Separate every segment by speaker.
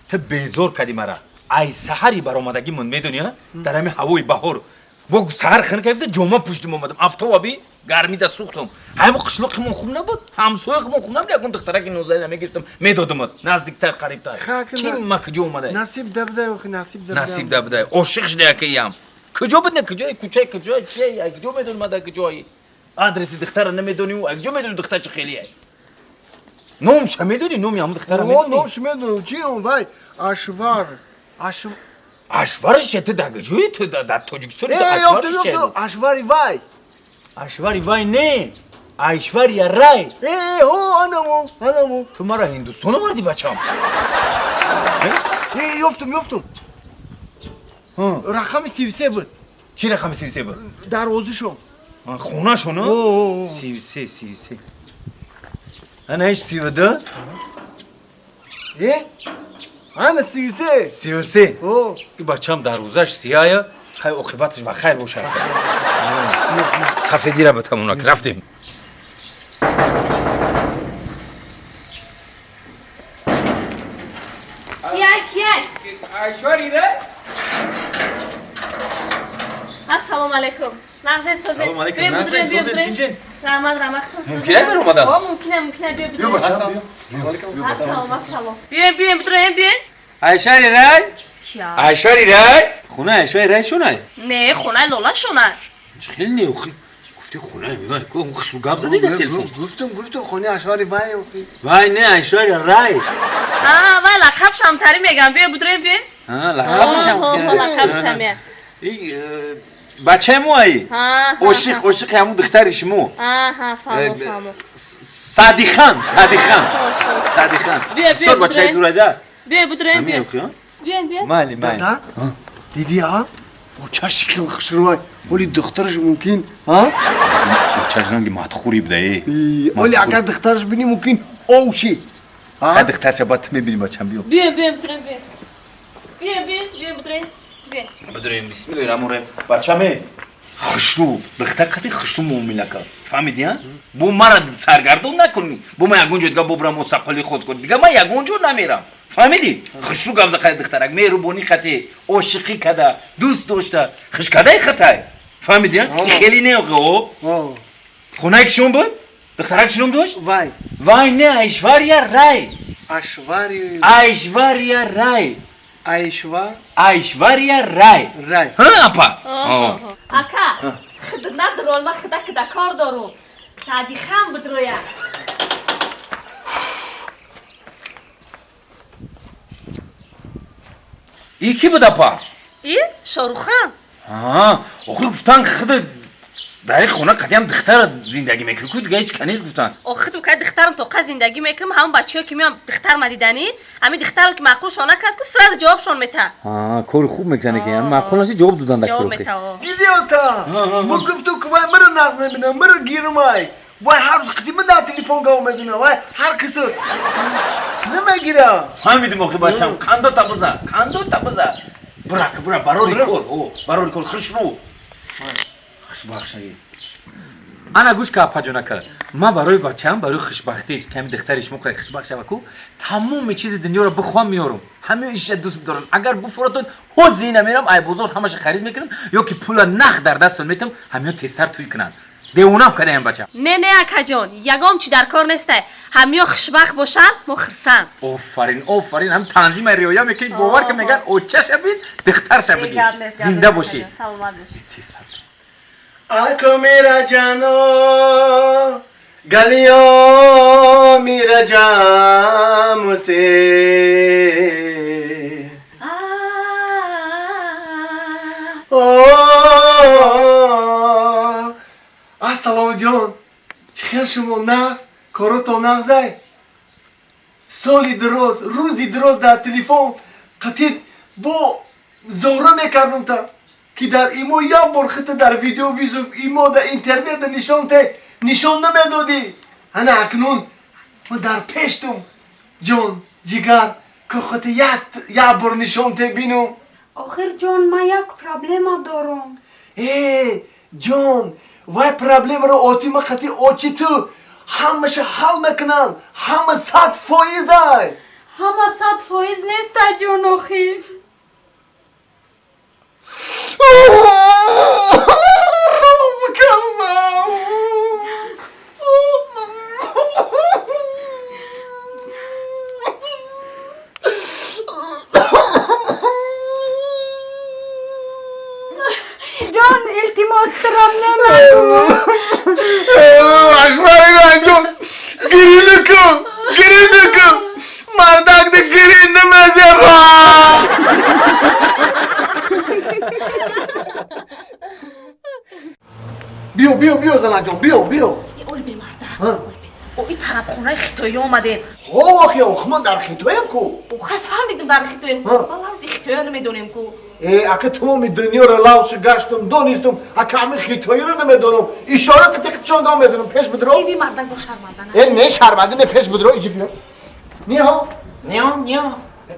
Speaker 1: Ту безор кардӣ мара. Ай саҳари баромадагимон медонӣ, а? Дар ҳамин ҳавои баҳор. Бо саҳар хин кардам, ҷома пӯшидам омадам. Афтоба би гармида сӯхтам. Ҳамин қишлоқимон хуб набуд, ҳамсояқимон хуб набуд, ягон духтараки нозанина мегирифтам, медодамат. Наздиктар, қарибтар. Чӣ ма куҷо омадай?
Speaker 2: Насиб дабдай, охи насиб дабдай.
Speaker 1: Насиб дабдай. Ошиқ шуда якиям. Куҷо буд, не куҷои кӯчаи куҷои чие? Куҷо медонӣ ма дар куҷои? Адреси духтара намедонӣ, куҷо медонӣ духтар чӣ хелие? Номша медонӣ? Номи ҳамон духтара медонӣ?
Speaker 2: Номш медонам. Чӣ ном вай? Ашвар.
Speaker 1: Ашварш че ту дар куҷои ту дар Тоҷикистон?
Speaker 2: Ашвар Ашвари вай.
Speaker 1: Ашвари вай не. Айшвария Рай.
Speaker 2: Э, ҳо, анамо, анамо.
Speaker 1: Ту мара Ҳиндустон овардӣ, бачам.
Speaker 2: Э, ёфтум, ёфтум. Рақами 33 буд.
Speaker 1: Чӣ рақами 33 буд?
Speaker 2: Дарвозишон.
Speaker 1: Хонашон? 33, 33. Ана ҳеч 32?
Speaker 2: Э? Ана 33.
Speaker 1: 33. И бачам дарвозаш сияя, хай оқибаташ ба хайр бошад. Сафедира ба тамонак рафтем.
Speaker 3: Кияй, кияй?
Speaker 1: Айшвари ра?
Speaker 3: Ассалому алайкум. Нағзен созен.
Speaker 1: Салом алайкум. Нағзен созен, тинҷен.
Speaker 3: Раҳмат, раҳмат.
Speaker 1: Мумкин ай баромадан?
Speaker 3: О, мумкин, мумкин, биё
Speaker 1: Биё бачам, биё.
Speaker 3: Ассалом, ассалом. Биёен, биёен, бидроен, биёен.
Speaker 1: Айшвари рай?
Speaker 3: Кия?
Speaker 1: Айшвари рай? Хонаи Айшвари рай шонай?
Speaker 3: Не, хонаи Лола шонай.
Speaker 1: Чӣ хеле не охи? Гуфти хонаи вай, ку хушрӯ гап задӣ дар телефон.
Speaker 2: Гуфтум, гуфтум, хонаи Ашвари вай охи.
Speaker 1: Вай не, Айшвари рай.
Speaker 3: А, вай лақабшам тари мегам. Биё бидроен, биёен.
Speaker 1: А, лақабшам.
Speaker 3: Лақабшам я.
Speaker 1: И бачаи мо ай. Ошиқ, ошиқи ҳамун духтари шумо.
Speaker 3: Аҳа, фаҳмо, фаҳмо.
Speaker 1: Садихан, Садихан. Садихан. Бисёр бачаи зурайда.
Speaker 3: Биё бидроен, биё. Биёен, биёен.
Speaker 1: Майли, майли.
Speaker 2: Дада, дидӣ, а? Очаш хел хушрӯй. Оли духтараш мумкин, а?
Speaker 1: Очаш ранги матхури буда, э.
Speaker 2: Оли агар духтараш бинӣ мумкин овши.
Speaker 1: А духтарша баъд ту мебинӣ, бачам, биё.
Speaker 3: Биёен, биёен, бидроен, биёен. Биёен, биёен, биёен, бидроен. Биёен.
Speaker 1: Бидроем, бисмиллоҳи раҳмони раҳим. Бачам, э. Хушрӯ, духтар қати хушрӯ муомила кард. Фаҳмидӣ, а? Бо мара саргардон накунӣ. Бо ман ягон ҷо дига бобрам осаққоли хостгор. Дига ман ягон ҷо намерам. Фаҳмидӣ? Хушрӯ гап за қати духтарак, меҳрубонӣ қати, ошиқӣ када, дӯст дошта, хушкадаи хатай. Фаҳмидӣ, а? Хеле не охи, о. Хонаи кишон буд? Духтарак чӣ ном дошт?
Speaker 2: Вай.
Speaker 1: Вай не, Айшвария Рай.
Speaker 2: Ашвари.
Speaker 1: Айшвария Рай.
Speaker 2: Айшва.
Speaker 1: Айшвария Рай.
Speaker 2: Рай.
Speaker 1: Ҳа, апа.
Speaker 3: Ака, худ надрол, ма худа куда кор дорум. Садихан бидроя.
Speaker 1: И ки буд, апа?
Speaker 3: И Шорухан.
Speaker 1: А, охи гуфтан худ дар ин хона қадиам духтара зиндагӣ мекунӣ, ку дига ҳеҷ ка нест гуфтан.
Speaker 3: Охи ду кай духтарам тоқа зиндагӣ мекунам, ҳамон бачаҳо ки меоям духтар ма диданӣ, ҳамин духтаро ки маъқулшон накард, ку сразу ҷавобшон мета.
Speaker 1: А, кори хуб мекунанд ки, маъқул наши ҷавоб додан дар
Speaker 3: Ҷавоб мета.
Speaker 2: Дидиота. Мо гуфтум ки вай мара нағз мебинам, мара гирмай. Вай ҳар рӯз қити ма дар телефон гав мезанам, вай ҳар касо намегирам.
Speaker 1: Фаҳмидим охи бачам, қандота бизан, қандота бизан. Бура, бура, барори кор, о, барори кор, хушрӯ. Хушбахшаги. Ана гӯш ка, апаҷонака. Ман барои бачаам, барои хушбахтиш, ками духтари шумо қай хушбахт шава ку, тамоми чизи дунёро бихоҳам меёрам. Ҳамаи иша дӯст бидорам. Агар буфуратон, ҳозир ина мерам, ай бозор ҳамаша харид мекунам, ё ки пула нақд дар дастон метам, ҳамиё тезтар тӯй кунанд. Девонаам кадаям бачам.
Speaker 3: Не, не, акаҷон, ягон чи дар кор нестай. Ҳамиё хушбахт бошанд, мо хурсанд.
Speaker 1: Офарин, офарин, ҳам танзима риоя мекунӣ, бовар кун меган очаша бин, духтарша бигир. Зинда бошӣ.
Speaker 3: Саломат бошӣ.
Speaker 2: Ако мера ҷано, галиё мера ҷамусе. Ассалому ҷон, чӣ хел шумо нағз, коротон нағзай? Соли дароз, рӯзи дароз дар телефон қатид бо зора мекардам та ки дар имо як бор хита дар видео визов имо дар интернет нишон те нишон намедодӣ. Ана акнун ма дар пештум ҷон, ҷигар, ки хита як бор нишон те бинум.
Speaker 4: Охир ҷон, ман як проблема дорам.
Speaker 2: Э, ҷон, вай проблемаро отима қати очи ту ҳамаша ҳал мекунанд, ҳама 100%-ай.
Speaker 4: Ҳама 100% неста ҷон охир. Ҷон илтимос турам намагӯ.
Speaker 2: Ашмарӣ ҷон гирӣ накун, гирӣ накун. Мардак да гирӣ намезеба. Биё, биё, биё, занаҷон, биё, биё.
Speaker 3: Оли бемарда. О, и тарабхонаи хитоӣ омадем.
Speaker 2: Ҳо, охи, ох, ман дар хитоям ку.
Speaker 3: Хай, фаҳмидем, дар хитоем. Ма лавзи хитоиро намедонем ку.
Speaker 2: Э, ака, тамоми дунёро лавшу гаштум, донистум, ака, ҳамин хитоиро намедонам. Ишора қити чон гам мезанам, пеш бидро.
Speaker 3: Иви мардак бо шарманда
Speaker 2: Э, не шарманда, не, пеш бидро, иҷи биё. Ниҳо.
Speaker 5: Няу, няу.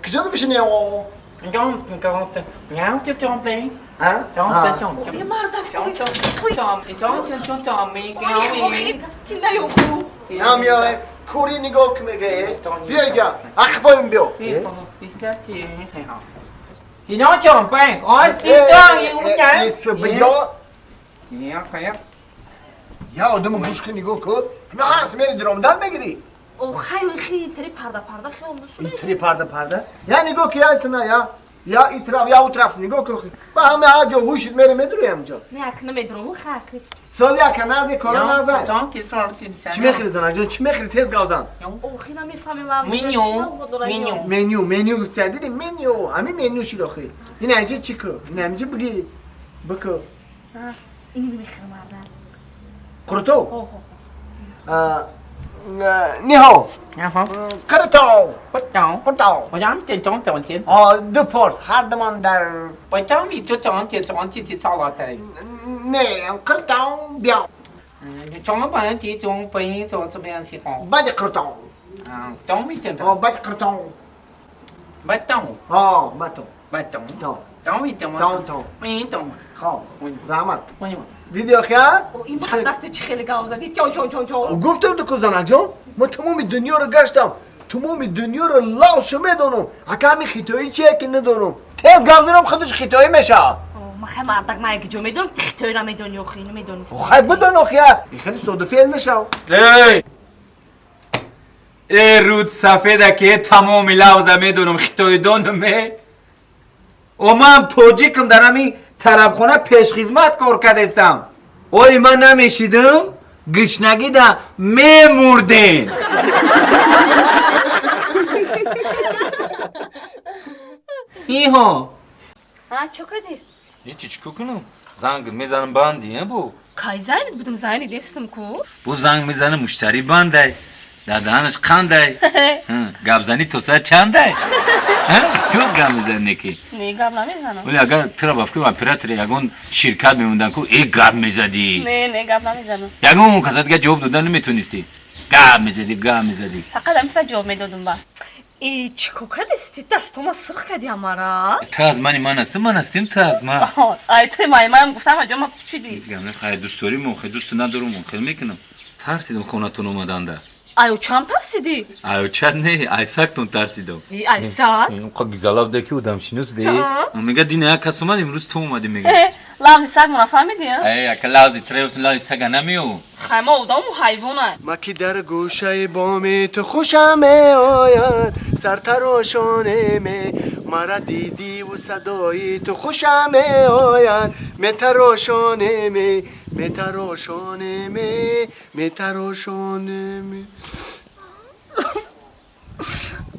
Speaker 2: Куҷо биши ниҳо?
Speaker 5: Няу, няу, няу, няу,
Speaker 2: А?
Speaker 3: Е, мардак.
Speaker 5: Ки
Speaker 2: Намеяй, кури нигоҳ ки мега. Биё иҷа, ахфоим биё. Биё. Я одаму гӯш ки нигоҳ кун. Ҳама ҳарс мери диромдан мегирӣ.
Speaker 3: Охай, хи тири парда парда хиёл
Speaker 2: Ин тири парда парда? Я нигоҳ ки я сина я. Я ин тараф, я у тараф нигоҳ кун. Ба ҳама ҳар ҷо ҳушит мери медурем ҷо.
Speaker 3: Не, ак намедурам, хак.
Speaker 2: Соли ака назди кора назай. Чӣ мехӯри, занаҷон? Чӣ мехӯри, тез гавзан?
Speaker 3: Охи, намефаҳмем лавзи.
Speaker 5: Меню, меню.
Speaker 2: Меню, меню гуфтия, диди меню. Ҳамин меню шид охи. Ин инҷа чӣ ку? Ин инҷа биги. Бику.
Speaker 3: Ини мехӯрам, марда.
Speaker 2: Қурутов? Ниҳо. Қурутов. Қурутов. Ду порс, ҳар думон дар не, қурутов биё. Баъди қурутов. Баъди қурутов. Батон. Тон. Хоб, раҳмат. Диди охи, а?
Speaker 3: Ин мардак ту чӣ хеле гав задӣ? Чо чо чо чо.
Speaker 2: Гуфтам ку, занаҷон, ман тамоми дунёро гаштам, тамоми дунёро лавшу медонам, ака, ҳамин хитоӣ чие ки надонам. Тез гап занам, худаш хитоӣ мешавад.
Speaker 3: Ма хай, мардак, ма як ҷо медонам, ту хитоиро медонӣ, охи, намедонистам.
Speaker 2: Хай, бидон охи, а хеле содафеъл нашав.
Speaker 1: Эй! Э, руд сафеда ки тамоми лавза медонам, хитоидонам э? О, ман тоҷикам, дар ҳамин тарабхона пешхизмат кор кардестам. Ой, ман намешидам, гишнагида мемурдем. Иҳо.
Speaker 3: А, чо кардӣ?
Speaker 1: Ҳечи, чӣ кунам? Занг мезанам, банди, бу.
Speaker 3: Кай зайнид будам, зайнид нестам ку.
Speaker 1: Бу занг мезанам, муштарӣ бандай. Дар даҳанаш қандай. Гапзанӣ то соат чандай? Бисёр гап мезанӣ ки.
Speaker 3: Не, гап намезанам.
Speaker 1: Вале агар тура ба фикри оператори ягон ширкат мемондан ку, э, гап мезадӣ.
Speaker 3: Не, не, гап намезанам.
Speaker 1: Ягон каса дига ҷавоб додан наметонистӣ. Гап мезадӣ, гап мезадӣ.
Speaker 3: Фақат ҳамин ҷавоб медодум ба. Э, чӣ кор кардисти? Дастума сирх кардӣ ҳамара?
Speaker 1: Ту аз мани ман ҳастӣ, ман ҳастим ту аз ман.
Speaker 3: Ай, туи маймаям гуфтам, аҷо ма пучидӣ.
Speaker 1: Хай, дӯст дорим, хай, дӯсту надорум, хел мекунам. Тарсидам хонатон омаданда.
Speaker 3: Ай, чам тарсидӣ?
Speaker 1: Ай, чат не, ай сактон тарсидам.
Speaker 3: Ай сак?
Speaker 1: Қа гизалаб да ки одамшинос де. Мега дина як кас омад, имрӯз ту омадӣ мега.
Speaker 3: Лавзи саг мона фаҳмидӣ?
Speaker 1: Ай, ака, лавзи трефт, лавзи сага намео.
Speaker 3: Хай, ма одаму ҳайвона.
Speaker 2: Ма ки дар гӯшаи боми ту хушам меояд, сартарошоне ме мара дидиву садои ту хушам меояд, метарошоне ме, метарошоне ме, метарошоне ме,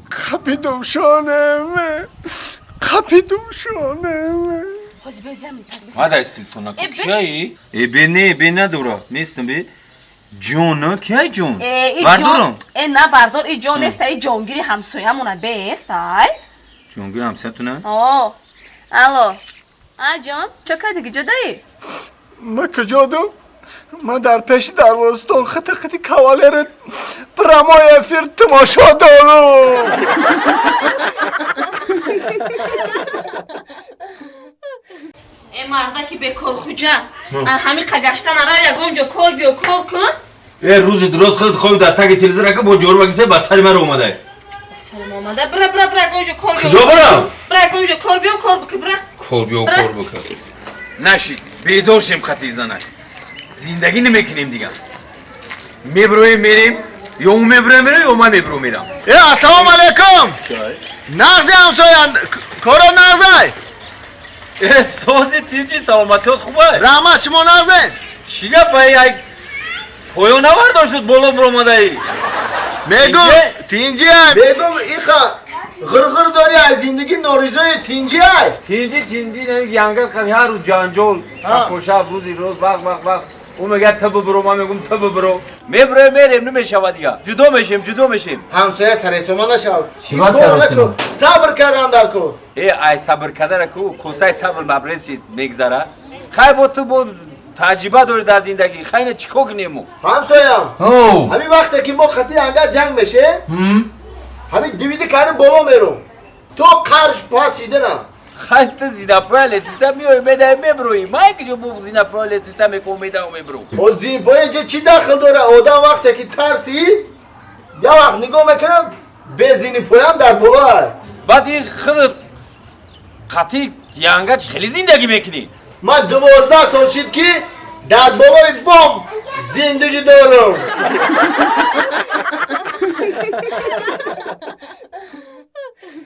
Speaker 2: қапидумшоне ме, қапидумшоне ме.
Speaker 3: Ҳозир безам.
Speaker 1: Мада телефона ку кияи? Э, бе не, бе надора. Нестам бе. Ҷон, кияй ҷон? Бардорам.
Speaker 3: Э, на бардор, и ҷон нест, и ҷонгири ҳамсоямона бест, ай.
Speaker 1: Ҷонгири ҳамсоятона?
Speaker 3: О. Алло. А, ҷон, чо кардӣ, куҷо даӣ?
Speaker 2: Ма куҷо дум? Ман дар пеши дарвозатон хити хити кавалери прямой эфир тамошо дорам.
Speaker 3: Э, мардаки бекорхуҷа, ҳамин қа гашта нара, ягон ҷо кор биё, кор кун.
Speaker 1: Э, рӯзи дуроз худат хоби дар таги телевизор, ака, бо ҷоруба гирифта ба сари маро омадай.
Speaker 3: Ба сари мо. Омада бира бира бира гонҷо кор биё.
Speaker 1: Куҷо барам?
Speaker 3: Бира гонҷо кор биё кор бикун бира.
Speaker 1: Кор биё кор бикун. Нашид, безор шем хати занак. Зиндагӣ намекунем дигар. Меброем мерем, ё ӯ меброем мерем, ё ман мебром мерам.
Speaker 2: Э, ассалому алайкум. Нағзи ҳамсоян, коро нағзай.
Speaker 1: Э, сози тинҷи саломатиёт хубай.
Speaker 2: Раҳмат, шумо нағзен?
Speaker 1: Чӣ гап ай ай поё навардор шуд боло биромадаи.
Speaker 2: Мегум, тинҷиай. Мегум, иха ғирғир дори аз зиндагӣ норизои тинҷиай.
Speaker 1: Тинҷи чинҷи янгал қад ҳар рӯз ҷанҷол, шаб рӯзи рӯз вақ вақ вақ. Ӯ мегӯяд ту бибро, ман мегӯм ту бибро. Меброем мерем намешавад дигар. Ҷудо мешем, ҷудо мешем.
Speaker 2: Ҳамсоя саресома нашав.
Speaker 1: Чӣ саресома?
Speaker 2: Сабр кардан дар ку.
Speaker 1: Э, ай сабр кардара ку, косаи сабр лабрез шид мегзара. Хай бо ту бо таҷриба дорӣ дар зиндагӣ, хай на чӣ кор кунем мо?
Speaker 2: Ҳамсоя, ҳамин вақте ки мо хати анга ҷанг мешем, ҳамин дивиди кари боло мерум. То қарш пас шиданам.
Speaker 1: Хай ту зинапоя лесица меои медаи меброӣ. Ман киҷо бо зинапоя лесица мекунам медао мебром.
Speaker 2: О зинпоя инҷа чӣ дахл дора? Одам вақте ки тарсид, як вақт нигоҳ мекунам, бе зинипоям дар боло ай.
Speaker 1: Баъд ин худат қатъи янга чӣ хеле зиндагӣ мекунӣ?
Speaker 2: Ман 12 сол шид ки дар болои бом зиндагӣ дорам.